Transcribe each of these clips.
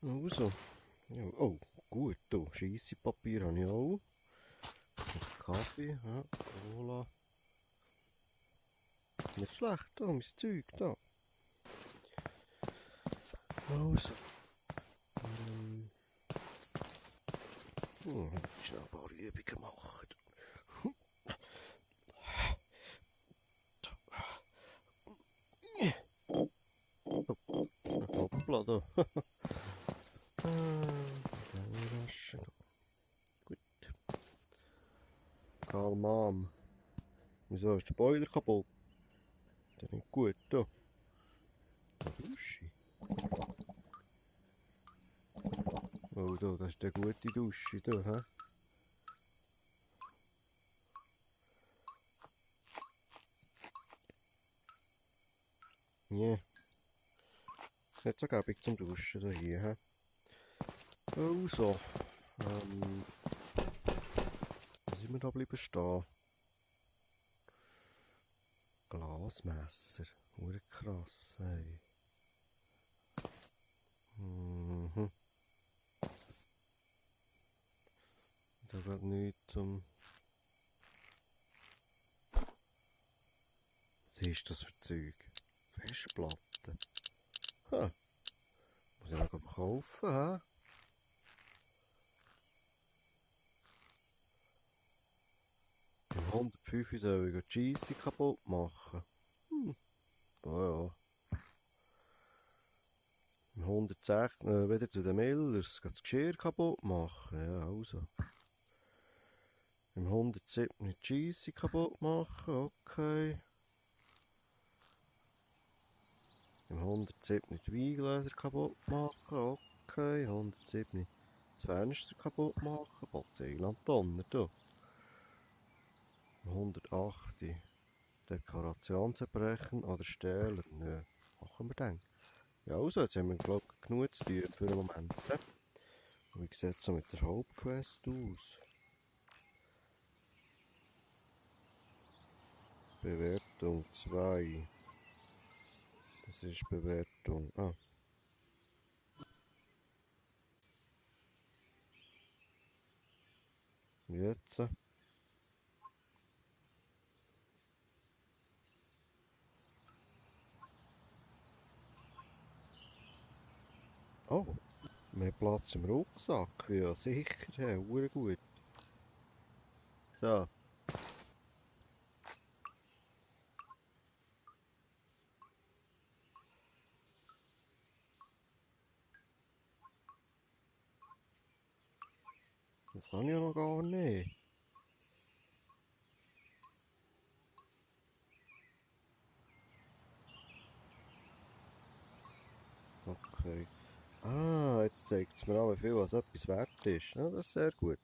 Also. Ja, oh, gut, da. Scheissepapier habe ich auch. Kaffee, ja, Cola. Nicht schlecht, da, mein Zeug da. Also. Schnell ein paar Übungen machen. Hoppla, da. Gut. Karl Mom. Wieso ist der Boiler kaputt? Der ist nicht gut, da. Eine Dusche. Oh, da, das ist eine gute Dusche, da, hä? Ja. Nicht so gäbig zum Duschen, da hier, hä? Also. Wo sind wir da bleiben stehen? Glasmesser. Hure krass, hey. Da geht nichts zum... Was ist das für Zeug? Festplatten. Ha. Muss ich noch verkaufen, hä? Im 105 soll ich die Scheisse kaputt machen. Oh ja. Im 106 wieder zu den Millers, das Geschirr kaputt machen. Ja, also. Im 107 die Scheisse kaputt machen, okay. Im 107 die Weingläser kaputt machen, okay. 107 das Fenster kaputt machen, Polizeilantonner, da. 108 Dekoration zerbrechen oder stehlen. Nö, machen wir dann. Ja, also, jetzt haben wir, glaube ich, genug zu tun für den Moment. Wie sieht es so mit der Hauptquest aus? Bewertung 2. Das ist Bewertung. Ah. Jetzt. Oh, mehr Platz im Rucksack. Ja, sicher. Ja, gut. So. Das kann ich ja noch gar nicht. Okay. Ah, jetzt zeigt es mir auch, wie viel was etwas wert ist. Ja, das ist sehr gut.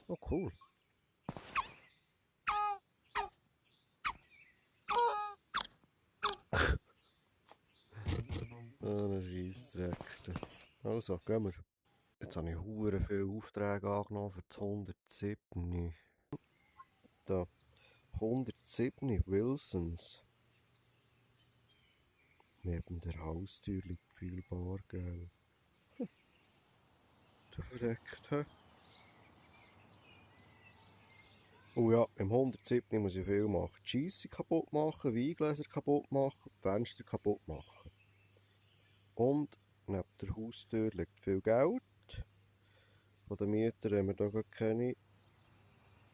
Oh, cool. Ein Scheissdreck. Also, gehen wir. Jetzt habe ich hure viele Aufträge angenommen für das 107. Da. 107 Wilsons. Neben der Haustür liegt viel Bargeld. Du verreckt, hä? Oh ja, im 107 muss ich viel machen. Die Scheisse kaputt machen, Weingläser kaputt machen, Fenster kaputt machen. Und neben der Haustür liegt viel Geld. Von den Mietern haben wir da gar keine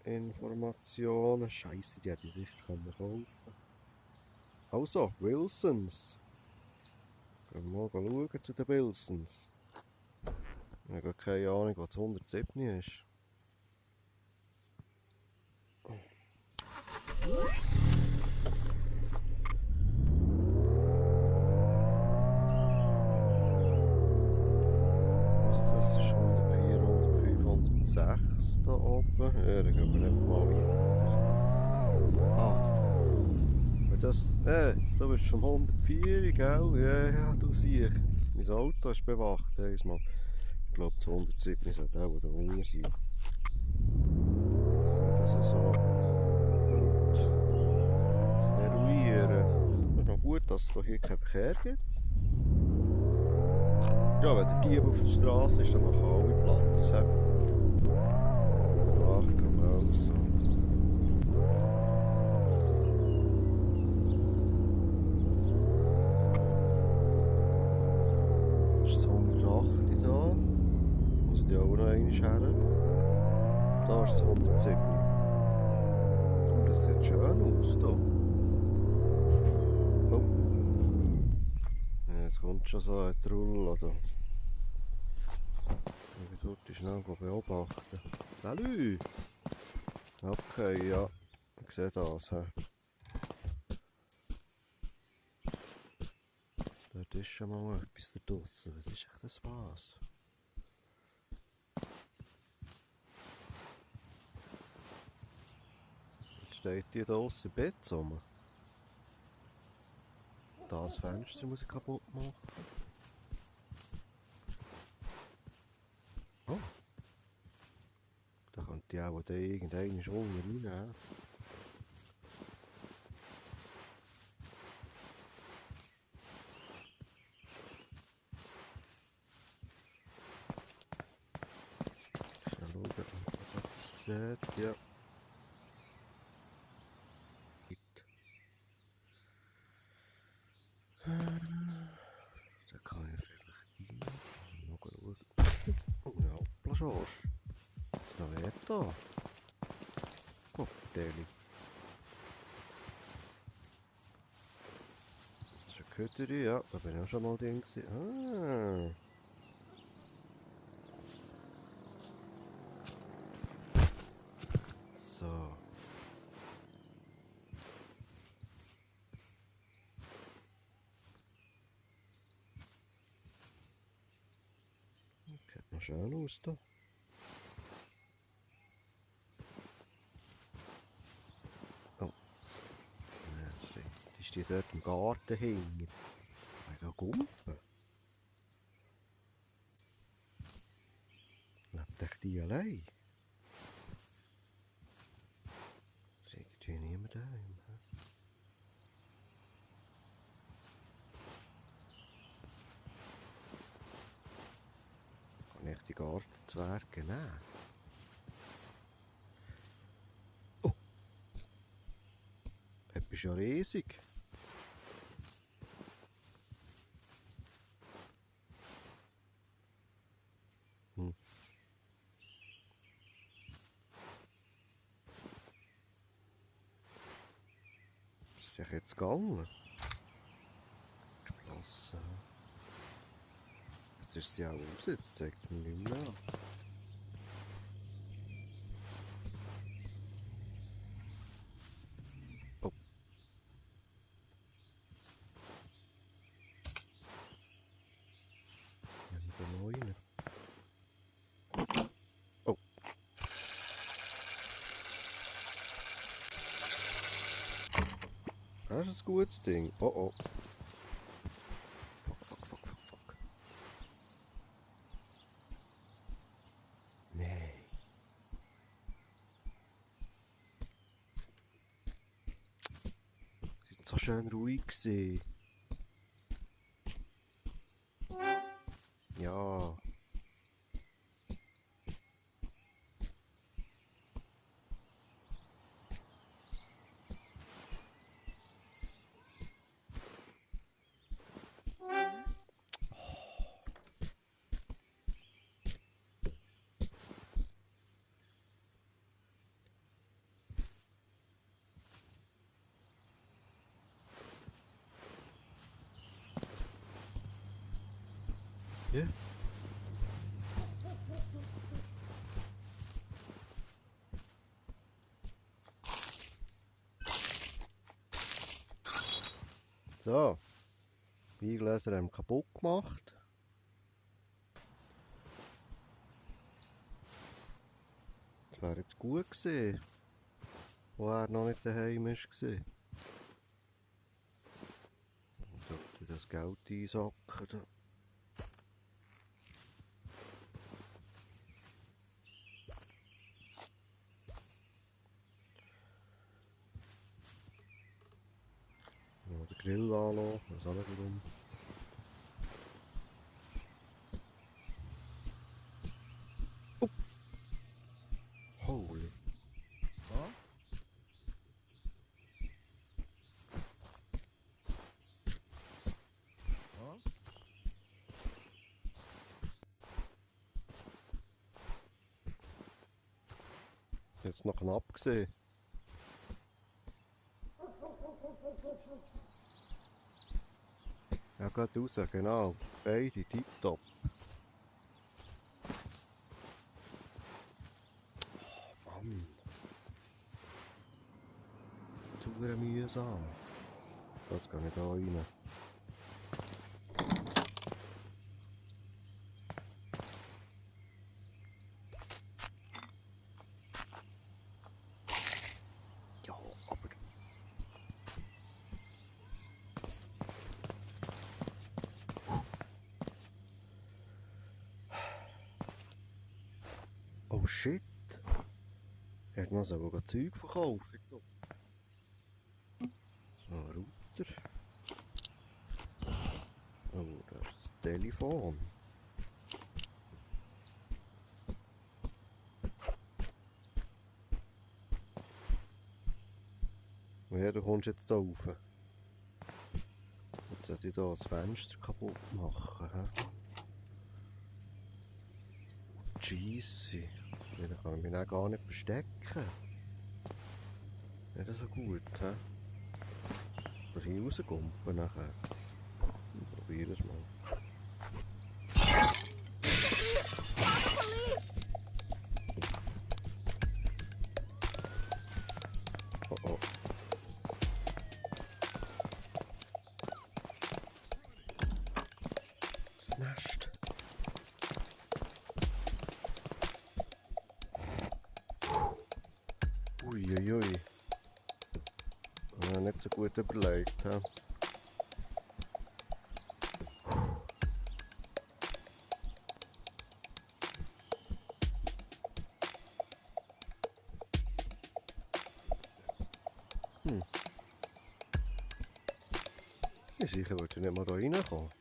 Informationen. Scheiße, die hätte ich sicher kaufen können. Also, Wilsons. Gehen wir mal schauen zu den Wilsons. Ich habe keine Ahnung, was 107 ist. Also das ist 104, 105, 106 da oben. Ja, dann gehen wir nicht mal weiter. Ah. Und das, du bist vom 104, gell? Ja, du siehst. Mein Auto ist bewacht, einmal. Ich glaube, das 107 sollte auch da unten sein. Das ist so gut eruieren. Es ist noch gut, dass es hier keinen Verkehr gibt. Ja, wenn der Dieb auf der Straße ist, dann machen alle Platz. He? Ach, komm also. Das ist das 108 da. Muss ich die auch noch einmal her. Da ist das 107. Oh, das sieht schön aus da. Oh. Ja, jetzt kommt schon so ein Trull, oder? Ich würde schnell beobachten. Salut! Okay, ja. Ich sehe das. He. Dort ist schon mal etwas da draussen. Was ist echt das was? Jetzt steht die da draussen im Bett rum. Das Fenster muss ich kaputt machen. Oh. Da könnte ich auch irgendeine Schwung rein. Schnell schauen, ob man etwas sieht. Ja. Da kann ich vielleicht rein. Noch schauen. Oh ja, Plaschorsch. Was ist noch wer da? Kopfverteilung. Das ist eine Kötterin, ja. Da bin ich auch schon mal drin gewesen. Ah. So. Sieht noch schön aus da. Oh. Ja, ist die dort im Garten hängen? Mega Gumpen. Lebt echt die allein? Ist irgendwie niemand daheim. Kann ich die Gartenzwerge nehmen? Oh! Das ist ja riesig. Hm. Ist sich jetzt gegangen? Geschlossen. Jetzt ist sie auch raus, jetzt zeigt es mir nicht mehr an. Oh. Ja, ich bin noch rein. Oh. Das ist ein gutes Ding. Oh oh. Fuck. Nein. Es war so schön ruhig gewesen. Ja. Ja. So. Weingläser haben wir kaputt gemacht. Das wäre jetzt gut gewesen, wo er noch nicht daheim war. Und sollte das Geld einsacken. Da. Noch den Grill anlassen, das ist auch nicht dumm. Jetzt noch knapp gesehen. Ja, geht raus, genau. Beide tipptopp. Oh, Mann. Zu mühsam. Jetzt gehe ich da rein. Ja, aber... Oh shit. Er hat noch so Zeug verkauft. So, ein Router. Oh, das ist das Telefon. Ja, du kommst jetzt da rauf. Jetzt sollte ich da das Fenster kaputt machen. Scheisse. Ja, dann kann ich mich auch gar nicht verstecken. Nicht so gut, hä? Da hier rauskumpen nachher. Probier es mal. Oh oh. Das Nest. Uiuiui. Ja, nicht so gut überlegt, hä? Ich sicher würde nicht mal da reinkommen.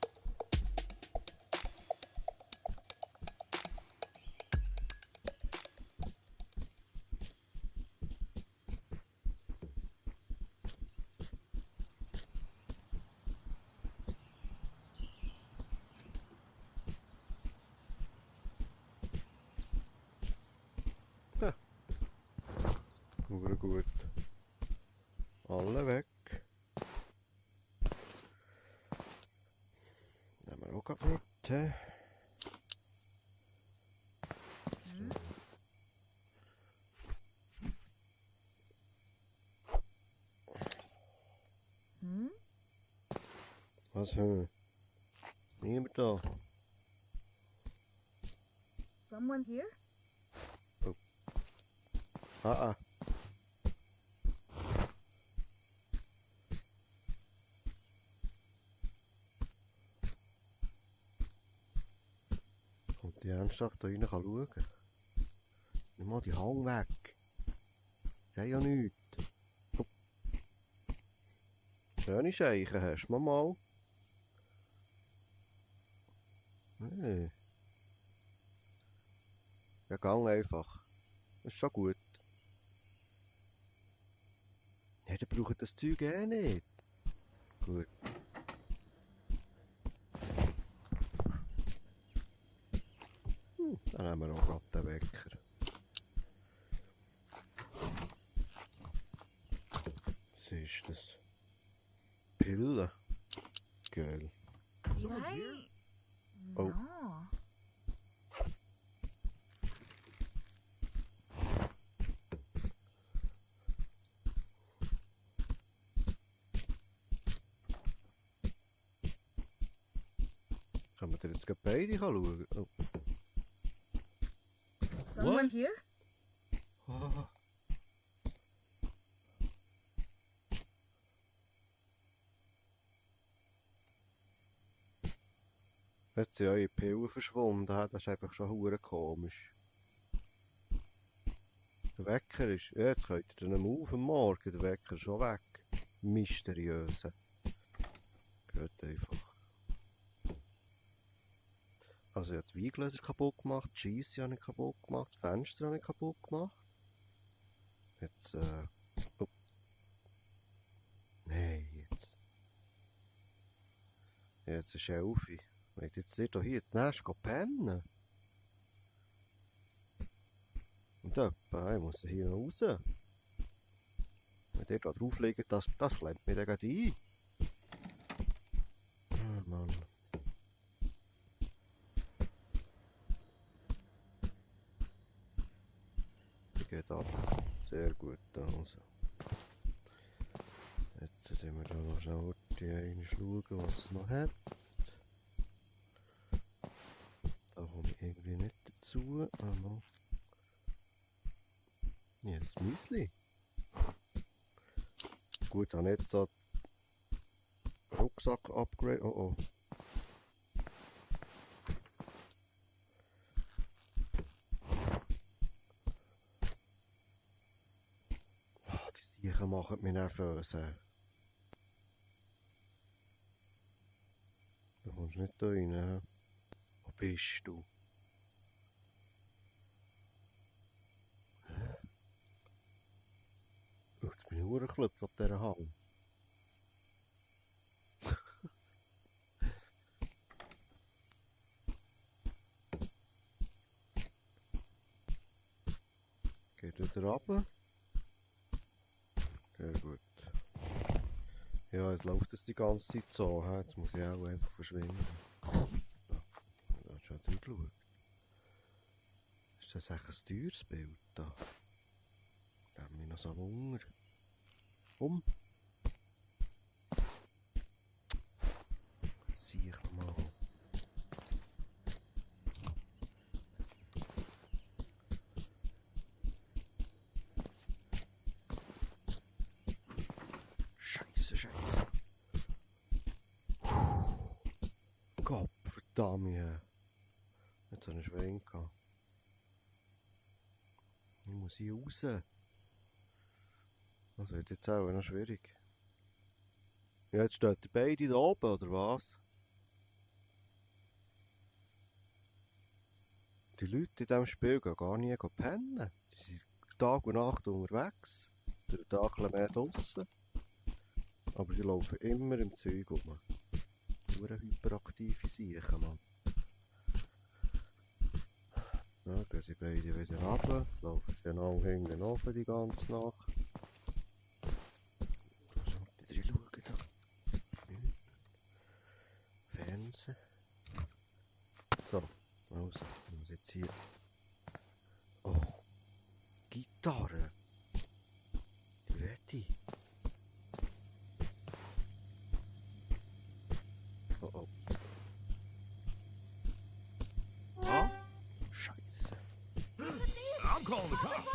Ja. Gut. Alle weg. Nehmen wir auch gerade mit. Hä? Was hä? Niemand da. Someone here? Ah. Kommt die ernsthaft da rein schauen? Nimm mal die Hang weg. Ich sag ja nichts. Schöne Scheichen hast du mal. Nee. Ja, gang einfach. Das ist schon gut. Ja, der braucht das Zeug eh nicht. Gut. Dann haben wir auch gerade den Wecker. Was ist das? Pille? Geil. Right? Oh. No. Kann man dir jetzt gerade beide schauen? Oh. Someone What? here? Ah. Jetzt sind eure Pillen verschwunden. Das ist einfach schon hure komisch. Der Wecker ist... Ja, jetzt könnt ihr dann auf am Morgen. Der Wecker ist schon weg. Mysteriöse. Geht einfach. Also ich habe die Weingläser kaputt gemacht, die Scheisse habe ich kaputt gemacht, die Fenster habe ich kaputt gemacht. Jetzt, oh. Nein, jetzt. Jetzt ist 11. Wollt ihr jetzt nicht hier ins Nest pennen? Und etwa, ich muss hier noch raus. Wenn der da drauf liegt, das klemmt mir dann gleich ein. Oh Mann. Die geht ab. Sehr gut, also. Jetzt sind wir da noch schnell schauen, was es noch hat. Da komme ich irgendwie nicht dazu. Aber ja, das Müsli. Gut, habe ich jetzt da Rucksack-Upgrade. Oh oh. Oh, die Siechen machen mich nervös. Da kommst du nicht da rein. He? Wo bist du? Oh, jetzt bin ich hochgeklopft auf dieser Hang. Geht wieder runter. Sehr gut. Ja, jetzt läuft es die ganze Zeit so. He? Jetzt muss ich auch einfach verschwinden. Da hast du schon durchgeschaut. Ist das echt ein teures Bild da? Da haben wir noch so Hunger. Sieh ich mal. Scheiße. Gott verdammt. Jetzt habe ich Schwein gehabt. Ich muss hier raus. Das wird jetzt auch noch schwierig. Ja, jetzt steht ihr beide da oben, oder was? Die Leute in diesem Spiel gehen gar nie pennen. Die sind Tag und Nacht unterwegs. Der Tag mehr draussen. Aber sie laufen immer im Zeug rum. Nur eine hyperaktive Siechen, Mann. Ja, gehen sie beide wieder runter. Laufen sie genau hinten oben die ganze Nacht. Fernsehen. So, also, ich muss jetzt hier. Oh, Gitarre. Die wette ich. Oh oh. Ah, Scheiße. I'm calling the cops.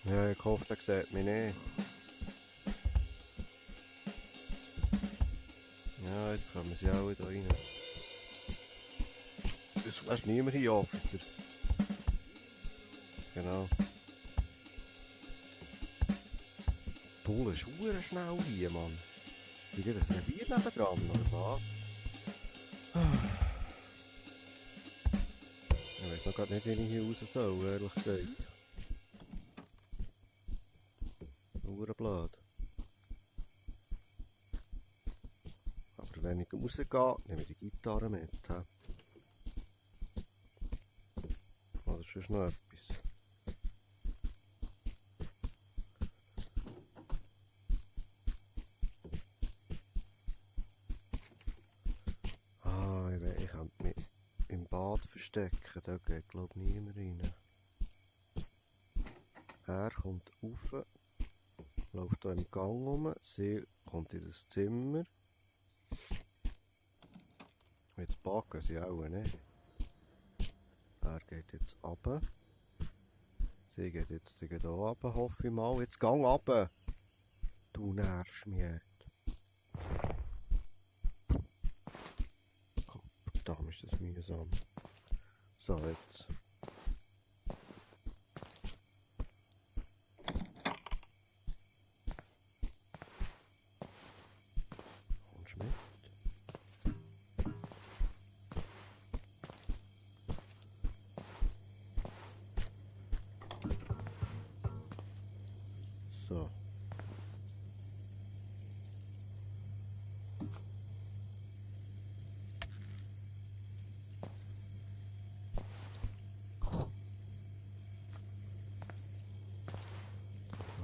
Ja, ich hoffe, er sieht mich nicht. Ja, jetzt kommen sie auch wieder rein. This Da way. ist niemand hier, Officer. Genau. Bulle ist verdammt schnell hier, Mann. Wie geht das Revier nebendran, oder was? Ich weiß noch gerade nicht, wie ich hier raus soll, ehrlich gesagt. Verdammt blöd. Aber wenn ich rausgehe, nehme ich die Gitarre mit. He? Oder sonst noch etwas. Ah, ich könnte mich im Bad verstecken, da geht glaube ich niemand rein. Er kommt rauf, läuft hier im Gang rum, sie kommt in das Zimmer. Jetzt packen sie auch nicht. Er geht jetzt runter. Sie geht jetzt hier runter, hoffe ich mal. Jetzt gang runter! Du nervst mich jetzt. Verdammt, ist das mühsam. So, jetzt. Kommst du mit?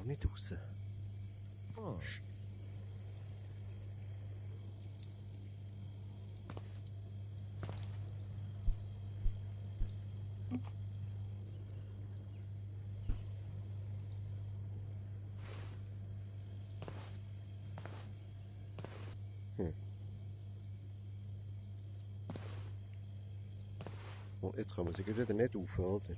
nicht raus. Oh. Oh, jetzt kann man sich wieder nicht auf, oder?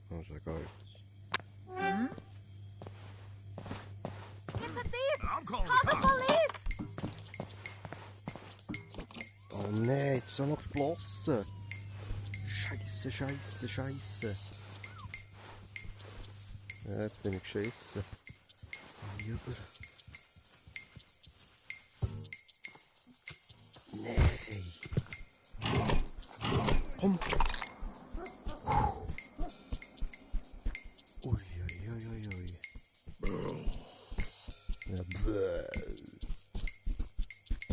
Also geht's. Hmm? It's a thief! I'm calling Call the the cops. police! Oh nein, jetzt ist auch noch geflossen. Scheiße, scheiße, scheiße. Ja, jetzt bin ich geschissen. Über. Nein. Komm. Ui, ui, ui, ui, ui. Ja,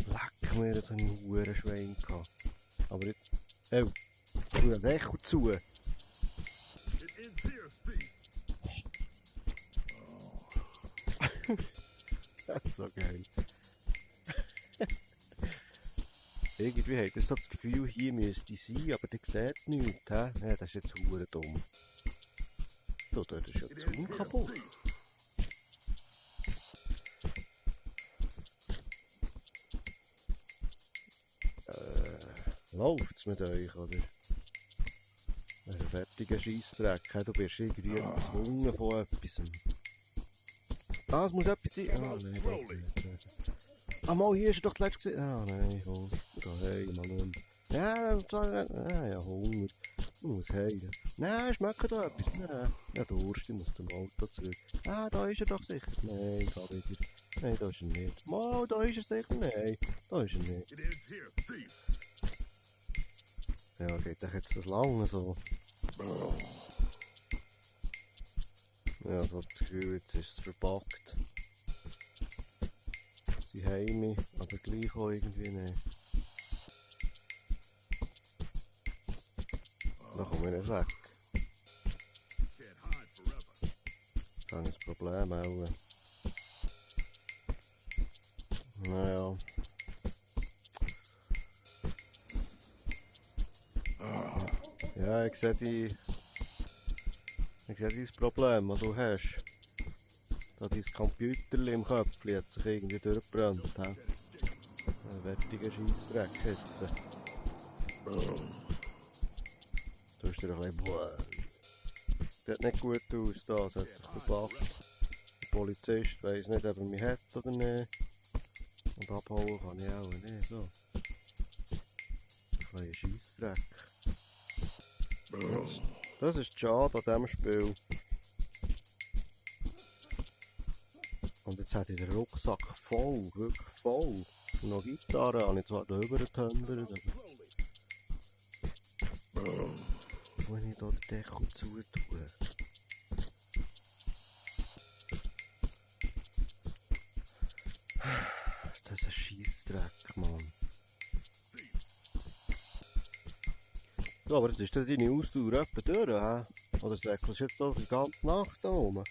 leck mir, das habe ich einen Hurenschwein gehabt. Aber jetzt... Oh, tu den Deckel zu. It ends here, thief. Das ist so geil. Irgendwie hat er so das Gefühl, hier müsste ich sein, aber der sieht nichts. He? Ja, das ist jetzt verdammt dumm. So, dort ist ja It der ends Zaun here, kaputt. thief. Läuft's mit euch, oder? Das ist ein fertiger Scheissdreck. Du bist irgendwie gezwungen von etwas. Ah, es muss etwas sein. Ah, nein, doch nicht. Ah, mal, hier ist er doch das letzte gesehen. Ah, nein, komm. Geh heim, Mann. Ja, ja, Hunger. Ich muss heim. Nein, schmeckt da etwas. Nein, ja, Durst, ich muss zum Auto zurück. Ah, da ist er doch sicher. Nein, da wieder. Nein, da ist er nicht. Mal, da ist er sicher. Nein, da ist er nicht. It ends here, thief. Ja, geht doch jetzt das lange so. Ja, so das Gefühl, jetzt ist es verpackt. Sie haben mich, aber gleich auch irgendwie nicht. Da komme ich nicht weg. Can't hide forever. Da habe ich das Problem auch. Naja. Ja, ich sehe das Problem, das du hast. Da dein Computer im Köpfchen hat sich irgendwie durchgebrannt. He? Ein wertiger Scheissdreck jetzt. Du hast dir ein bisschen... Boah. Sieht nicht gut aus da, es hat sich verpackt. Der Polizist weiss nicht, ob er mich hat oder nicht. Und abhauen kann ich auch nicht, so. Ein bisschen Scheissdreck. Das ist schade an diesem Spiel. Und jetzt hat ich den Rucksack voll, wirklich voll. Und noch Gitarre habe ich zwar da rübergetündert, aber... Wenn ich da den Deckel zutue. Das ist ein Scheissdreck, Mann. So, aber jetzt ist das deine Ausdauer etwa durch, hä? Oder säckelst du jetzt da die ganze Nacht da oben?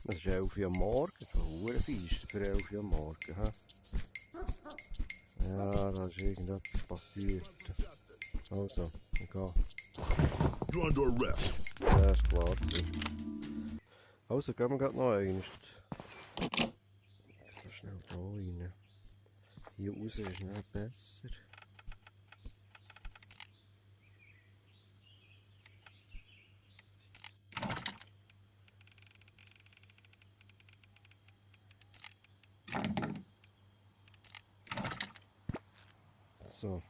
Das ist 11 Uhr am Morgen, das ist verdammt feister für 11 Uhr am Morgen, hä? Ja, da ist irgendetwas passiert. Also, ich gehe. You're under arrest. Ja, ist klar. Also, gehen wir gerade noch einmal. So schnell da rein. Hier raus ist nicht besser. So.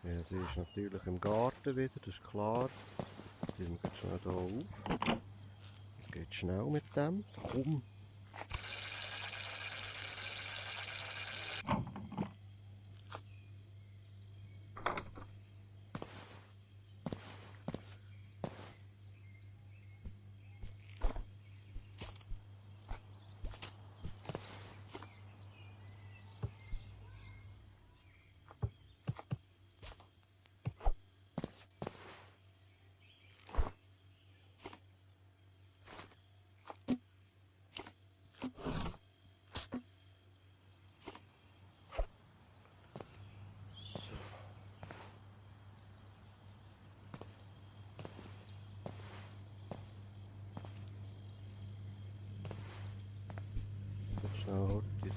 Ja, sie ist natürlich im Garten wieder, das ist klar. Sie sind jetzt schnell hier auf. Es geht schnell mit dem. So, komm.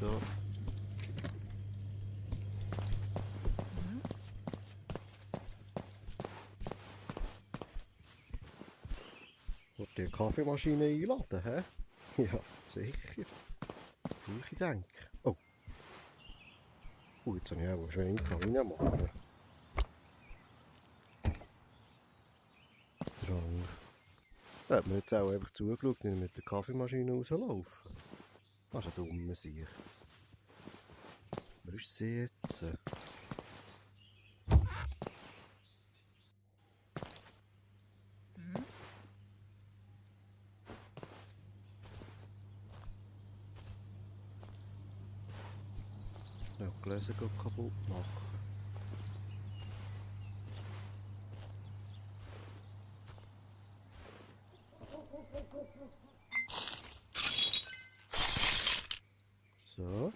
So. Wollt ihr die Kaffeemaschine einladen, hä? Ja, sicher. Ich denke. Oh. Jetzt habe ich auch schon reinmachen. Drang. Da hat mir jetzt auch einfach zugeschaut, wenn ich mit der Kaffeemaschine rauslaufe. Das ist ein dummer Sieg. Wo ist sie jetzt? Ja, die Gläser kaputt machen. So.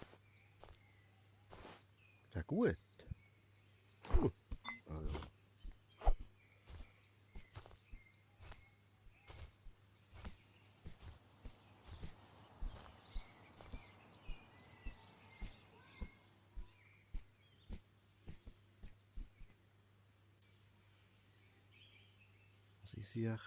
Ist ja gut. Also. Was ist hier?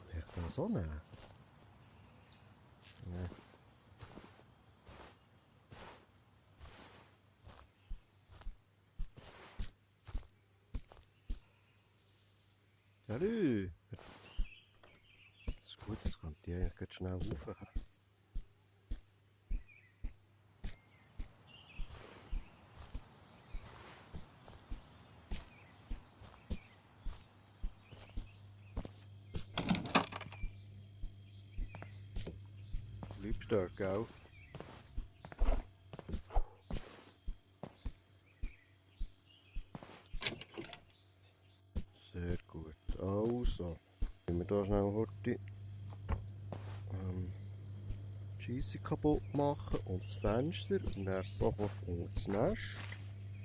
Kann ich da so nehmen? Nee. Salut! Das ist gut, das kann die eigentlich ganz schnell rauf. Bleibst dort, gell? Sehr gut. Also, wenn wir hier schnell heute die Scheisse kaputt machen und das Fenster und dann sofort unter das Nest.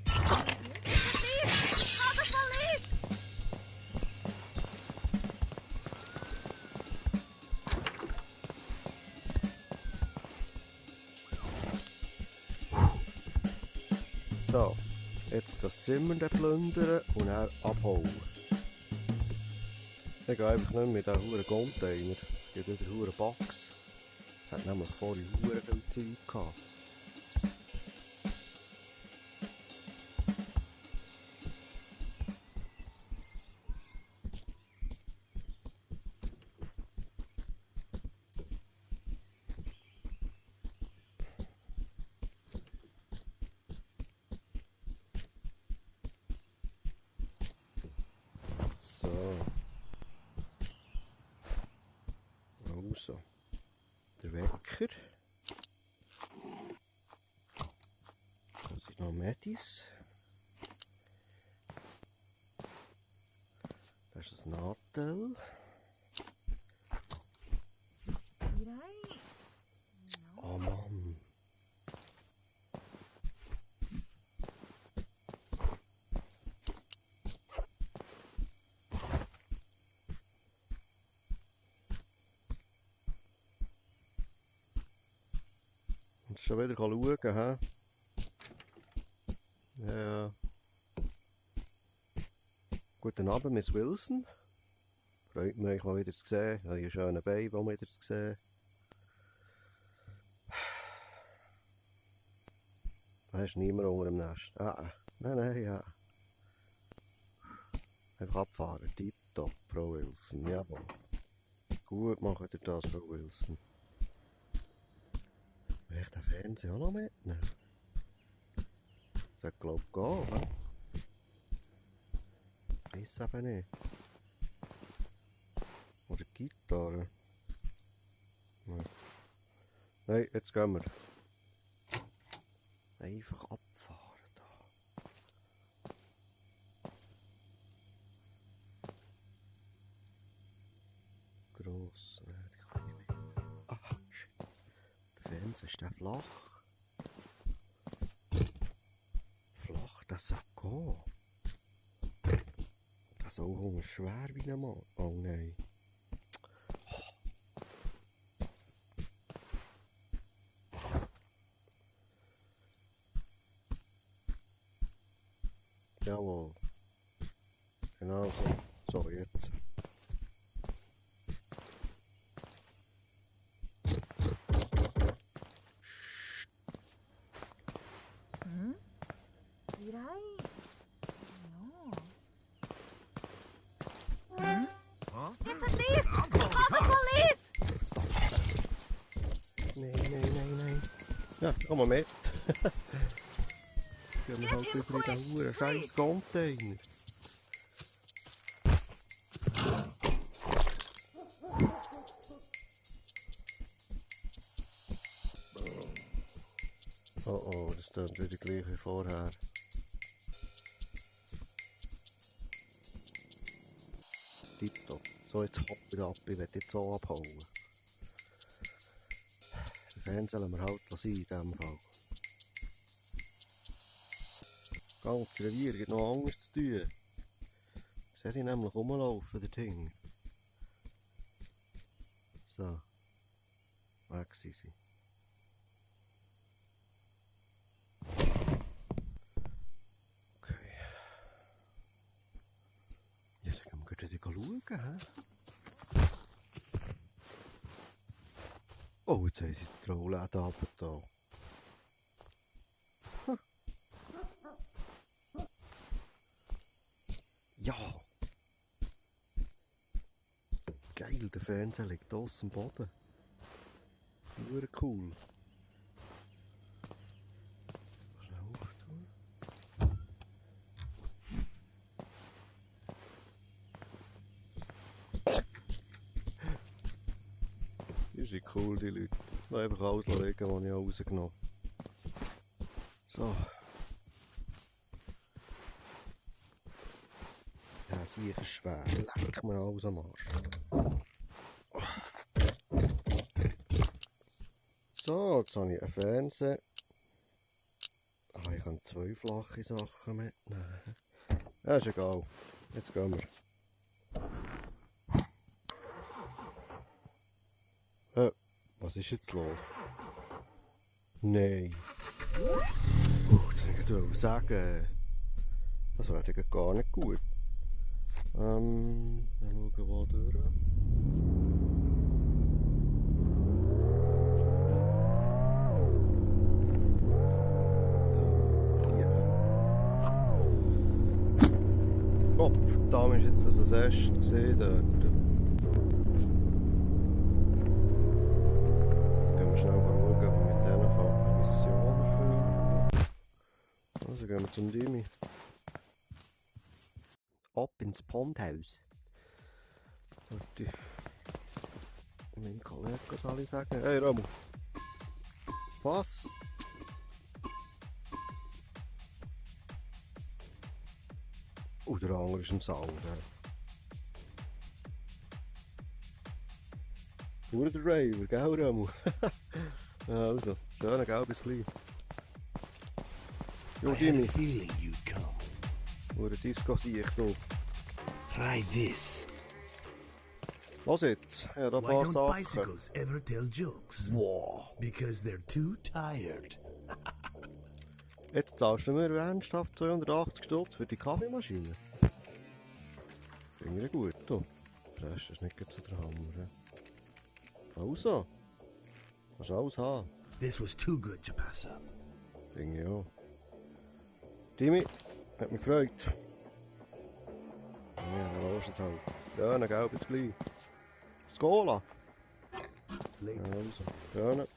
Ich habe verliebt! So, jetzt das Zimmer dann plündern und dann abhauen. Ich gehe einfach nicht mehr in diesen verdammten Container. Es gibt wieder eine Box. Hat nämlich vorhin verdammt viel Zeug gehabt. So. Also. Der Wecker. Da sind noch Medis. Das ist ein Nadel. Oh Mann. Jetzt schon wieder schauen, hä? Ja. Guten Abend, Miss Wilson. Freut mich, euch mal wieder zu sehen. Ja, ihr schönen Baby auch wieder zu sehen. Da ist niemand unter dem Nest. Nein, ja. Einfach abfahren. Tipptopp, Frau Wilson. Jawohl. Gut macht ihr das, Frau Wilson. Will ich den Fernseher auch noch mitnehmen? Das sollte, glaube ich, gehen, hä? Weiss eben nicht. Oder die Gitarre. Nein, jetzt gehen wir. Einfach abfahren da. Gross. Die kann ich nicht. Ah, shit. Der Fernseher ist der flach. Flach, das soll gehen. so Hunger schwer wie ein Mann. Oh nein. Jawohl. Genau so. So, jetzt. Direi. No. Huh? It's a thief! Call the police! Nein. Ja, komm mal mit. Gehen wir halt über in den Huren scheiß Container. Oh, das klingt wieder gleich wie vorher. Tipptopp. So, jetzt hopp wieder ab, ich will jetzt so abhauen. Den Fernseher lassen wir halt sein in diesem Fall. Ganz Revier gibt noch anderes zu tun. Sehe ich nämlich rumlaufen, dort hinten. So. Weg sind sie. Okay. Jetzt können wir gleich wieder schauen, hä? Oh, jetzt haben sie die Rollläden runtergetan. Ja! Geil, der Fernseher liegt aus dem Boden. Super cool. Schnell auftun. Die sind cool, die Leute. Da einfach alles liegen, was ich rausgenommen habe. So. Ja, sicher schwer. Leck mir alles am Arsch. So, jetzt habe ich einen Fernseher. Ah, ich kann 2 flache Sachen mitnehmen. Ja, ist egal. Jetzt gehen wir. Was ist jetzt los? Nein. Das wollte ich sagen. Das wäre gar nicht gut. Dann schauen wir mal durch. Oh, verdammt, ist jetzt das erste gesehen dort. Jetzt gehen wir schnell schauen, ob wir mit denen eine Mission erfüllen. Also gehen wir zum Dimi. Ab ins Pondhaus. Sollte ich meinem Kollegen alle sagen. Hey Ramu. Was? Oh, der andere ist im Saal. Nur der Raver, gell Ramu? Also, schöner Gell, bis gleich. Jo Jimmy, Feeling you'd come. nur ein Disco sehe ich da. Try this. Was jetzt? Ja, da Why paar don't Sachen. bicycles ever tell jokes? Wow. Because they're too tired. Jetzt zahlst du mir ernsthaft 280 Stutz für die Kaffeemaschine. Finde ich gut, du. Das ist nicht so der Hammer. Also. Kannst du alles haben. This was too good to pass up. Finde ich auch. Timmy, hat mich gefreut. Ja, dann los jetzt halt. Ja, dann gell, bis gleich. Skola! Later. Also, schöne.